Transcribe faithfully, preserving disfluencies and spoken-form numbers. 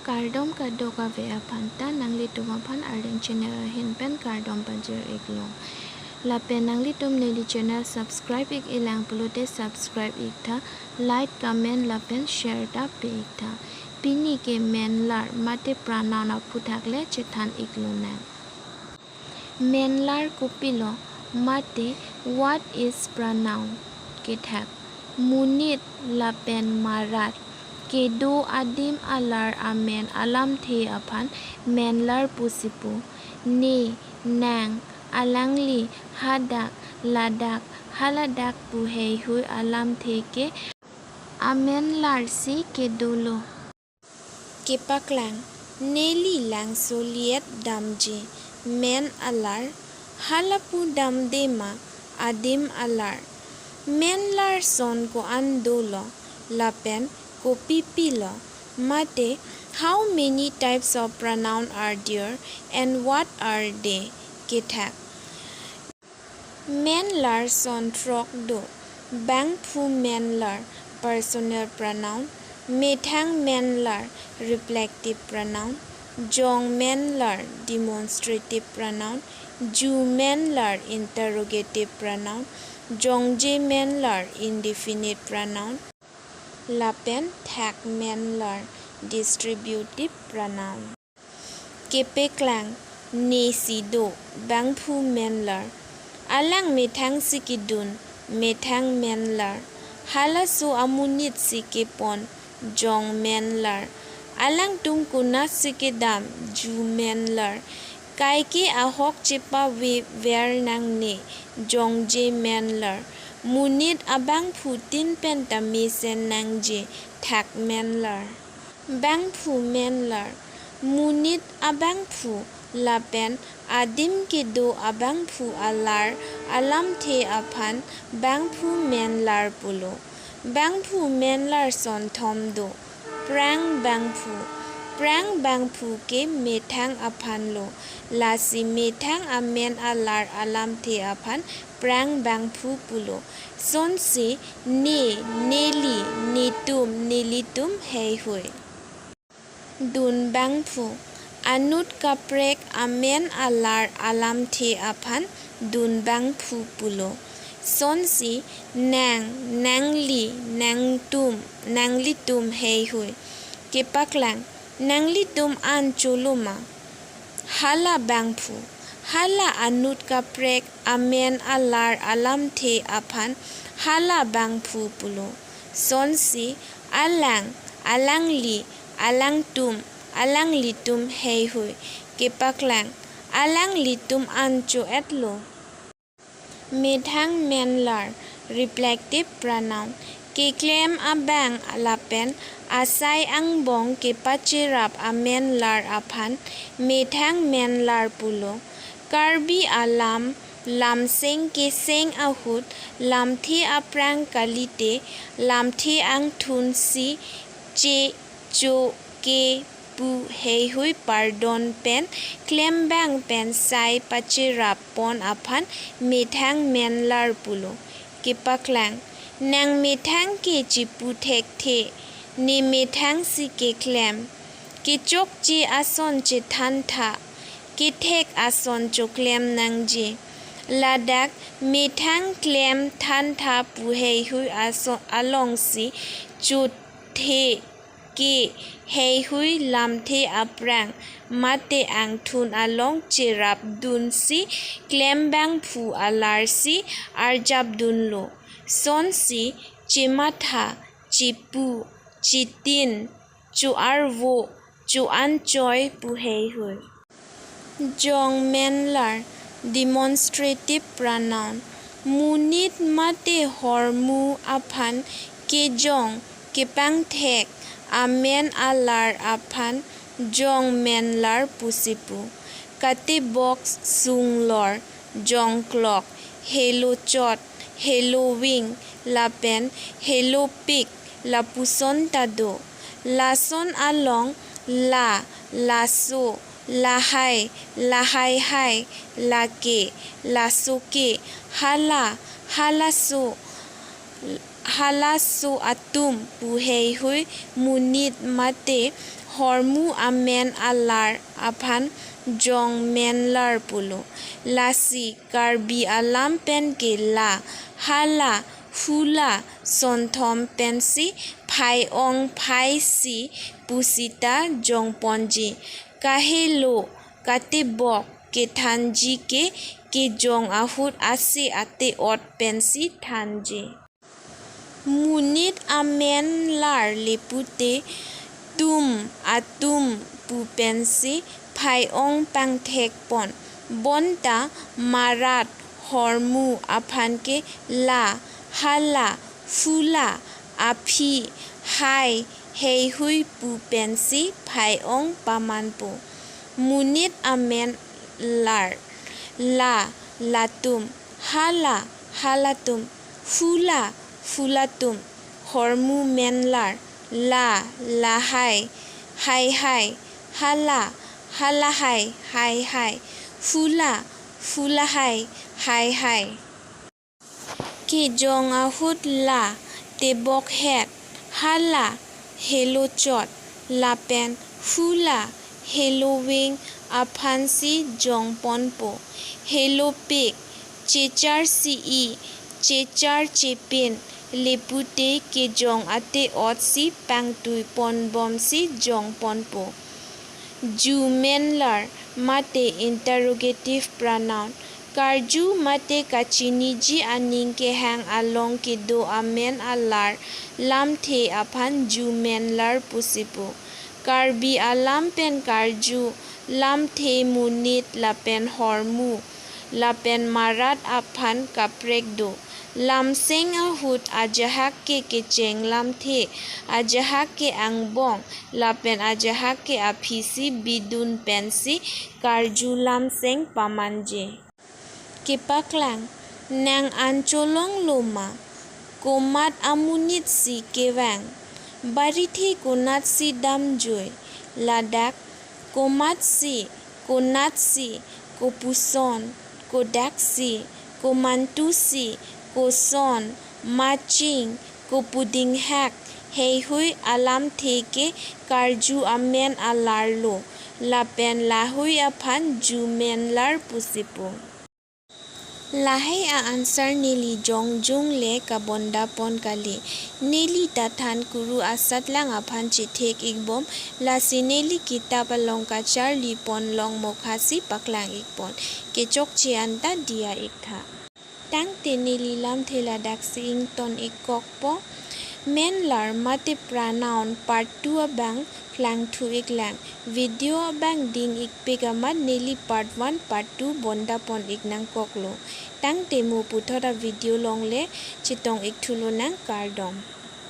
Kardom kadokave aphan ta, nanglitum aphan Arleng channel ahin pen kardom pajir iklo. Lapen nanglitum neli channel subscribe ik-e lang pulote subscribe iktha, like, comment lapen share ta pi iktha. Pini ke menlar mate pronoun aphuthak le chethan iklonang. Menlar kopilo mate what is pronoun? Kethak, monit lapen marat kedo adim alar amen alamthe aphan menlar pusi pu. Ne, nang, alangli, hadak, ladak, haladak pu heihui alamthe ke amenlar si kedolo. Kepaklang, neli langso liet damji men alar, halapu damde ma adim alar. Menlar son ko-an dolo, lapen kopi pilo, mate how many types of pronoun are there and what are they? Kethak. Menlar son throk do. Bangphu menlar, personal pronoun. Methang menlar, reflective pronoun. Jong menlar, demonstrative pronoun. Ju menlar, interrogative pronoun. Jongje menlar, indefinite pronoun. Lapen thak menlar, distributive pronoun. Kepeklang, ne si do, bangphu menlar. Alang methang si kedun, methang menlar. Halaso amonit si kepon, jong menlar. Alangtum konat si kedam, ju menlar. Kaike ahok chepavever nangne, jongje menlar. Monit abangphu tin pen ta mesen nangji, thak menlar. Bangphu menlar, monit abangphu lapen adim kedo abangphu alar alamthe aphan bangphu menlar pulo. Bangphu menlar son thom do. Prang bangphu, prang bangphu ke methang aphan lo. Lasi methang amen alar alamthe aphan prang bangphu pulo. Sonsi ne, neli, netum, nelitum heihui. Dun bangphu, anut kaprek amen alar alamthe aphan dun bangphu pulo. Sonsi nang, nangli, nangtum, nanglitum heihui. Kepaklang, nanglitum an cholo ma? Hala bangphu, hala anut kaprek amen alar alamthe aphan hala bangphu pulo. Sonsi alang, alangli, alangtum, alanglitum heihui. Kepaklang, alanglitum an cho-etlo. Methang menlar, reflective pronoun. Keklem abang lapen asai angbong kepacherap amenlar aphan methang menlar pulo. Karbi alam, lamseng keseng ahut, lamthe aphrang kalite, lamthe angthun si che, cho, ke, pu heihui pardon pen klembang pen sai pacherap pon aphan methang menlar pulo. Kepaklang, nang methang ke chepu thekthe, ne methang si keklem. Kechokche ason chethan tha, kethek ason choklem nangji. Ladak methang klem than tha pu heihui aso-, alongsi chothe ke heihui lamthe aphrang mate angthun along cherapdunsi klembangphu alarsi arjapdunlo. Sonsi chematha, chepu, chetin, cho-arvo, cho-anchoi pu heihui. Jong menlar, demonstrative pronoun. Monit mate hormu aphan kejong kepangthek amen alar aphan jong menlar pusi pu. Katibok, sunglor, jongklok, helochot, helowing lapen helopik lapuson ta do. Lason along la, laso, lahai, lahaihai, lake, lasoke, hala, halaso, halaso atum pu heihui monit mate hormu amen alar aphan jong menlar pulo. Lasi Karbi alam pen ke la, hala, hula, sonthom pensi phai-ong phaisi pusita jongponji. Kahelo, katebok, kethanji ke kejong ahut ase ate-ot pensi thanji. Monit amen lar le pute tum, atum pu pensi phai-ong pangthekpon. Bonta marat, hormu aphan ke la, hala, hula, aphi, hai, heihui pu pensi phai-ong pamanpo. Monit amen lar, la, latum, hala, halatum, hula, hulatum, hormu menlar, la, lahai, haihai, hala, halahai, haihai, hula, hulahai, haihai. Kejong ahut la, tebokhet, hala, helochot, lapen hula, heloving aphansi jongponpo. Helopik, chechar si-i, chechar chepin, le pute kejong ate-otsi pangtuiponbomsi jongponpo. Ju menlar mate interrogative pronoun. Karju mate kachiniji aning kehang along kedo amen alar lamthe aphan ju menlar pusipo. Karbi alam pen karju, lamthe, monit lapen hormu, lapen marat aphan kaprek do. Lamseng ahut ajahak ke kecheng lamthe, ajahak ke angbong, lapen ajahak ke aphisi bidun pensi karju lamseng pamanji. Kepaklang, nang an cholonglo ma, komat amonitsi kevang, barithe konatsi damjoi, ladak komatsi, konatsi, kopuson, kodaksi, komantusi, koson, maching, kopudinghak, heihui alamthe ke karju amen alarlo, lapen lahui aphan ju menlar pusipo. Lahai a-answer neli jongjung le kabondapon kali. Neli ta than kuru asatlang aphan chethek-ikbom, lasi neli kitap along kacharlipon long mokhasi paklang-ikpon. Kechokche anta diya-iktha. Tangte neli lamthe ladaksi ington-ikkokpo. Menlar mate pronoun part two abang klangthu-iklang. Video abang ding-ikpik amat neli part one, part two bondapon-ik nangkoklo. Tangte mo puthot a-video longle chetong-ikthu lonang, kardom.